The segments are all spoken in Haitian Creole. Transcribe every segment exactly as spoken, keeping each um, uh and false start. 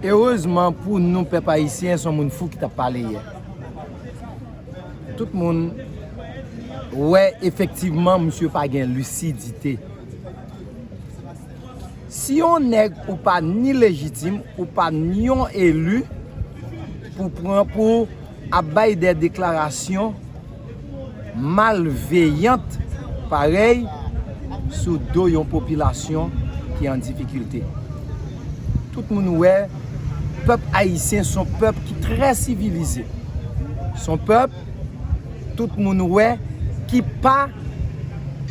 Erezman pou nou, pèp ayisyen, se yon moun fou ki t ap pale yè. Tout moun wè efektivman misye pa gen lisidite. Si yon nèg ou pa ni lejitim, ou pa ni yon eli pou pran, pou ap bay de deklarasyon malveyant parèy sou do yon popilasyon ki an difikilte. Tout moun wè pèp ayisyen se yon pèp ki trè sivilize. Se yon pèp tout moun wè ki pa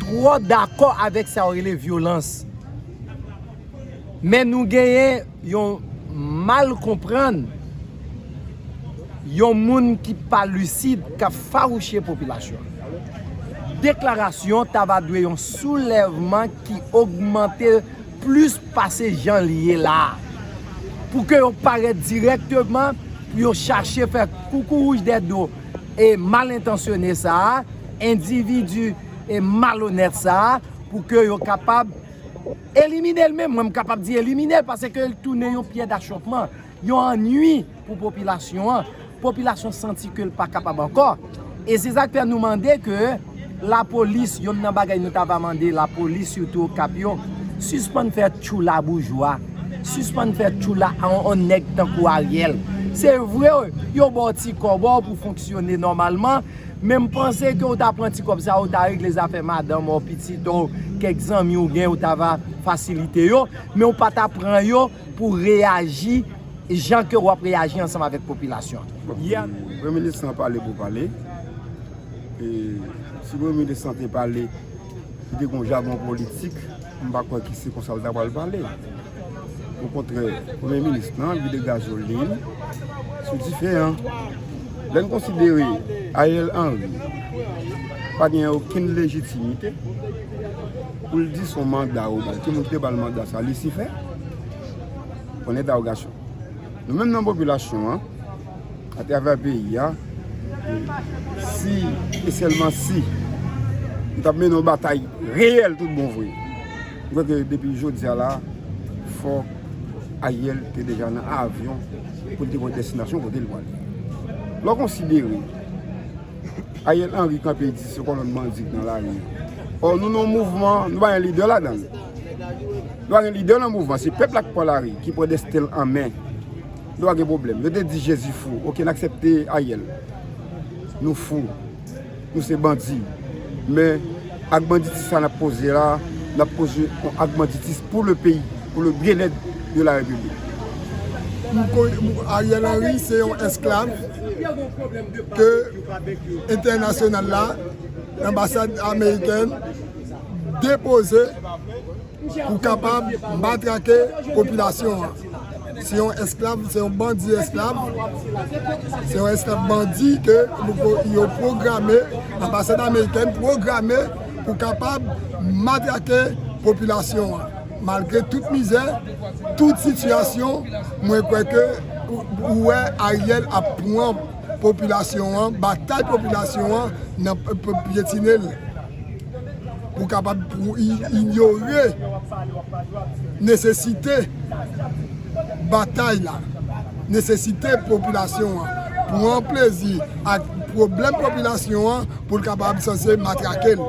twò dakò avèk sa yo rele vyolans. Men nou genyen yon mal konprann, yon moun ki pa lisid, k ap fawouche popilasyon. Deklarasyon ta va dwe yon soulèvman ki ogmante plis pase jan l ye la a. Pou ke yo parèt dirèkteman, pou yo chache fè koukouwouj dèdo e mal entansyone sa a, endividi e malonèt sa a, pou ke yo kapab elimine l menm. Mwen, m kapab di elimine l, paske l tounen yon pyè dachòpman, yon annui pou popilasyon an. Popilasyon santi ke l pa kapab ankò. E se sa k fè nou mande ke lapolis, yonn nan bagay nou ta va mande lapolis, sitou Okap yo, sispann fè tchoula boujwa, sispann fè tchoula an, an nèg tankou Ariel. Se vre, yo ba w ti kòb ou pou fonksyone nòmalman, men m panse ke w ta pran ti kòb sa, w ta regle zafè madanm ou, pitit ou, kèk zanmi w gen, w ta va fasilite yo, men w pa ta pran yo pou reyaji jan ke w ap reyaji ansanm avèk popilasyon an. Bon, premye minis lan pale pou pale. E si premye minis lan te pale, li te gen yon jagon politik, m pa kwè ki se konsa l ta pral pale. Okontrè, premye minis lan vide gazolin sou dife an. Lè n konsidere Ariel Henry pa gen okenn lejitimite pou l di se yon manda yo ba l. Ki moun ki te ba l manda sa? Lisifè? Pwen dentèwogasyon. Nou menm nan popilasyon an, atravè peyi a, e si, e sèlman si, nou t ap mennen yon batay reyèl tout bon vre, m kwè ke depi jodi a la, fò Ariel te deja nan avyon pou l te pran destinasyon kote l prale. Lè w konsidere Ariel Henry kanpe di se kòlonn bandi k nan lari an. Ò, nou nan yon mouvman, nou pa gen lidè ladan l. Nou pa gen lidè nan mouvman, se pèp la k pran lari, ki pran desten l an men. Nou pa gen pwoblèm. Yo te di Jezi fou. Oke, n aksepte Ariel. Nou fou. Nou se bandi. Men ak banditis sa n ap poze la, n ap poze yon ak banditis pou le peyi, pou le byenèt de la Repiblik. M ko-, m, Ariel Henry se yon esklav ke entènasyonal la, anbasad amerikèn depoze pou kapab matrake popilasyon an. Se yon esklav, se yon bandi esklav, se yon esklav bandi ke yo pwograme, anbasad amerikèn pwograme pou kapab matrake popilasyon an. Malgre tout mizè, tout sitiyasyon, mwen kwè ke ou, ou wè Ariel ap pran popilasyon an, batay popilasyon an nan p-, p-, pyetine l. Pou kapab pou i-, inyore nesesite batay la, nesesite popilasyon an, pran plezi ak pwoblèm popilasyon an pou l kapab sanse matrake l.